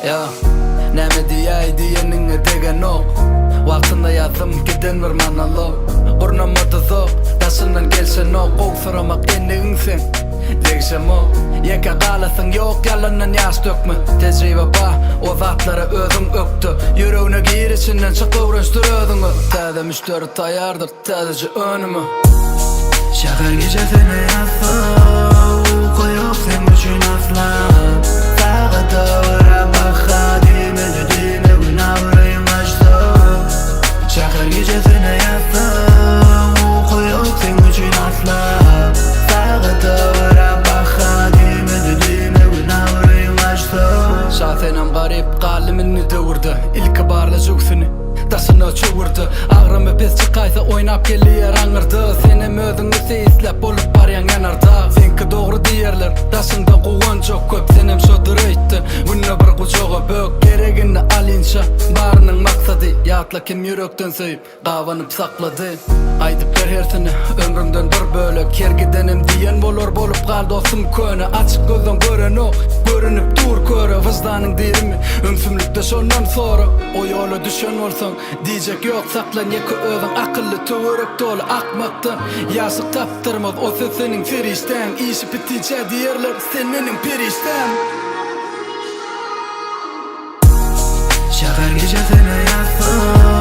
Ýa, näme diýäý diýeniňe degenok Wagtynda ýazdym giden bir monolog Gurnama duzak, daşyndan gelşenok Gowsuramak endigiň seň, degşemok Ýeke galasyň ýok ýalandan ýaş dökme Tejribe ba, o zatlara özüň ökde Ýüregne gir içinden çyk öwrenşdir özüňi Täze müşderi taýýardyr täzeje önüme. Şäher gijesine ýatsa, uky ýok seň üçin asla. Sagada görä baha diýmedi diýme gün abraýyň gaçsa. Şäher gijesine ýatsa, uky ýok seň üçin asla. Sagada görä baha diýmedi diýme gün abraýyň gaçsa. Şasenem garyp galdym indi döwürde Ilki barla jübsüni. Daşyna çöwürdi Agramy pes çykaýsa oýnap gelýär aňyrda Senem özüňi seýisläp bolup barýaň ýanardag Seňki dogry diýerler daşyňda guwanjak köp Senem şodur öýtdi günde bir gujaga bök Geregini alynça barynyň maksady Ýatla kim ýürekden söýüp gabanyp saklady Aýdyp ber hersini ömrüňden bir bölek Her gidenem diýen bolar bolup gal dostum köne Açyk gözleň görenok görünip dur köre Wyždanyň dirimi ümsümlikde şondan sora O ýola düşen bolsaň diýjek ýok saklan ýeke özüň akylly töwerek doly akmakdan Ýaşlyk tapdyrmaz o söz seniň serişdäň Işi bitinçä diýerler sen meniň perişdäm. Şäher gijesine ýatsa.